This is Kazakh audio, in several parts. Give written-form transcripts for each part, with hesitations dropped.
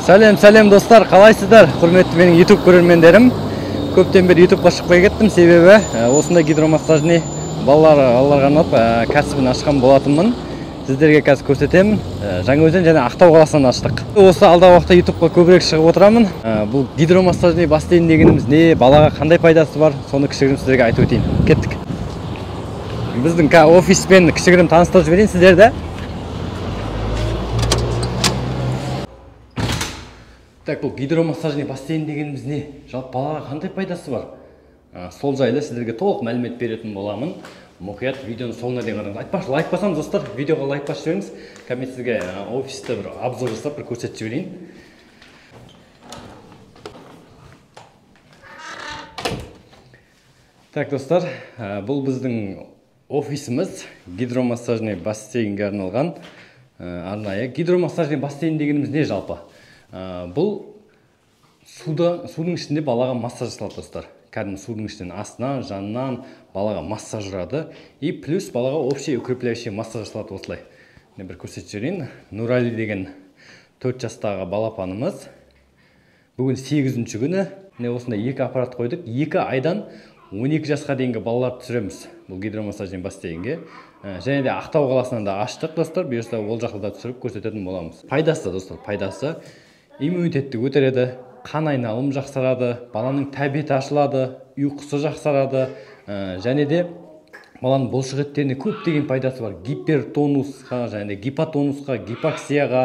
Сәлем, сәлем достар, қалайсыздар? Құрметті менің YouTube көрермендерім. Көптен бері YouTubeға шықпай кеттім, себебі осындай гидромассажный балаларға арнап кәсібін ашқан болатынмын. Сіздерге қазір көрсетемін. Жаңаөзен және Ақтау қаласынан аштық. Осы алдағы уақытта YouTubeға көбірек шығып отырамын. Бұл гидромассажный бассейн дегеніміз не, балаға қандай пайдасы бар, соны кішігірім сіздерге айтып өтейін. Кеттік. Біздің офиспен кішігірім таныстырып жіберейін сіздерді. Так, бұл гидромассажный бассейн дегеніміз не? Жалпы балаға қандай пайдасы бар? Сол жайлы сіздерге толық мәлімет беретін боламын. Мұқият видеоның соңына дейін қараңыз. Айтпақшы, лайк басамыз достар, видеоға лайк басып жіберіңіз. Қазір мен сізге офисте бір обзор жасап, бір көрсетіп жіберейін. Так, достар, бұл біздің офисіміз, гидромассажный бассейнге арналған арнайы. Гидромассажный бассейн дегеніміз не жалпы? Бұл судың ішінде балаға массаж жасалады достар. Кәдімгі судың ішінен астынан, жанынан балаға массаж ұрады. И плюс балаға общий укрепляющий массаж жасалады осылай. Мен бір көрсетіп жіберейін. Нұрали деген 4 жастағы балапанымыз. Бүгін 8-ші күні. Міне осындай екі аппарат қойдық. 2 айдан 12 жасқа дейінгі балаларды түсіреміз бұл гидромассажный бассейнге. Және де Ақтау қаласынан да аштық достар. Бұйырса ол жақта да түсіріп көрсететін боламыз. Пайдасы достар, пайдасы иммунитетті көтереді, қан айналым жақсарады, баланың тәбеті ашылады, ұйқысы жақсарады, және де баланың бұлшық еттеріне көптеген пайдасы бар. Гипертонусқа, және де гипотонусқа, гипоксияға,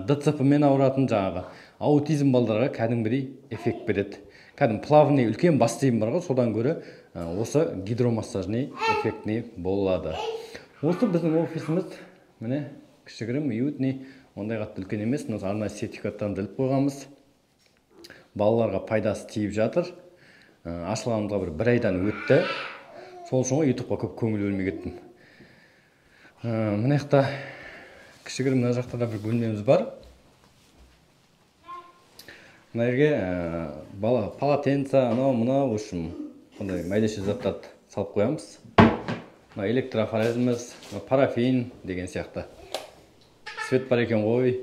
ДЦП-мен ауыратын жаңағы аутизм балдарға кәдімгідей эффект береді. Кәдімгі плавный үлкен бассейн бар ғой, содан гөрі осы гидромассажный эффектный болады. Осы біздің офисіміз, міне кішігірім, уютный, ондай қатты үлкен емес, но арнайы сертификаттарын іліп қойғанбыз. Балаларға пайдасы тиіп жатыр. Ашылғанымызға бір айдан өтті. Сол үшін ғой YouTubeға көп көңіл бөлмей кеттім. Мына жақта кішігірім, мына жақта да бір бөлмеміз бар. Мына жерге бала полотенце, анау мынау, в общем, сондай майдеше заттарды салып қоямыз. Мына электрофорезіміз, парафин деген сияқты. Свет бар екен ғой.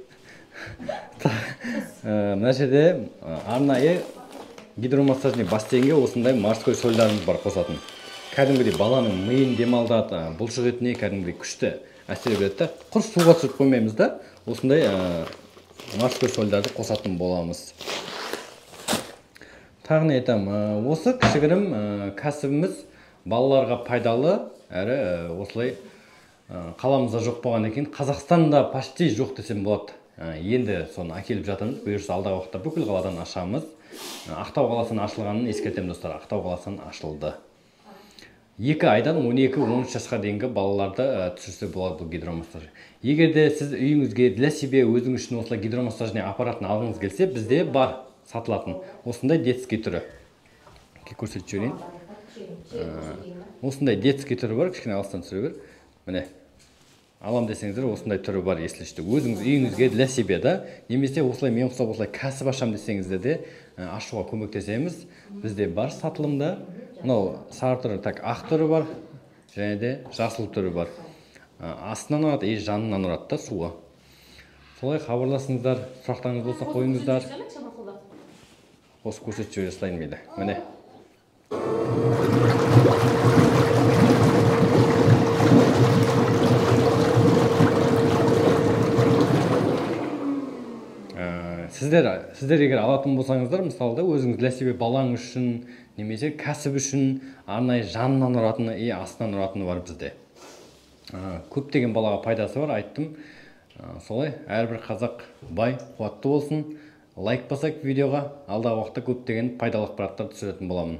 Мына жерде арнайы гидромассажный бассейнге осындай морской сольдарымыз бар қосатын. Кәдімгідей баланың миын демалдады, бұлшық етіне кәдімгідей күшті әсер береді да. Құр суға түсіріп қоймаймыз да, осындай морской сольдарды қосатын боламыз. Тағы не айтамын, осы кішігірім кәсібіміз балаларға пайдалы, әрі осылай қаламызда жоқ болған екен. Қазақстанда почти жоқ десем болады. Енді соны әкеліп жатырмыз. Бұйырса алдағы уақытта бүкіл қаладан ашамыз. Ақтау қаласынан ашылғанын ескертемін достар. Ақтау қаласынан ашылды. 2 айдан 12-13 жасқа дейінгі балаларды түсірсе болады бұл гидромассаж. Егер де сіз үйіңізге для себя өзіңіз үшін осылай гидромассажный аппаратын алғыңыз келсе, бізде бар сатылатын осындай детский түрі. Көрсетіп жіберейін. Осындай детский түрі бар, кішкене алыстан түсіре бер. Міне, алам десеңіздер, осындай түрі бар, если что. Өзіңіз үйіңізге для себя да, немесе осылай мен ұқсап осылай кәсіп ашам десеңіздер де, ашуға көмектесеміз. Бізде бар сатылымда. Мынау сары түрі, так, ақ түрі бар, және де жасыл түрі бар. Астынан ұрады, и жанынан ұрады да суы. Солай хабарласыңыздар, сұрақтарыңыз болса қойыңыздар. Осы көрсетіп жібере салайын мейлі. Міне. Сіздер егер алатын болсаңыздар, мысалы да, өзіңіз для себя балаңыз үшін, немесе кәсіп үшін арнайы жанынан ұратыны и астынан ұратыны бар бізде. Көптеген балаға пайдасы бар, айттым. Солай, әрбір қазақ бай, қуатты болсын. Лайк басайық видеоға, алдағы уақытта көптеген пайдалы ақпараттар түсіретін боламын.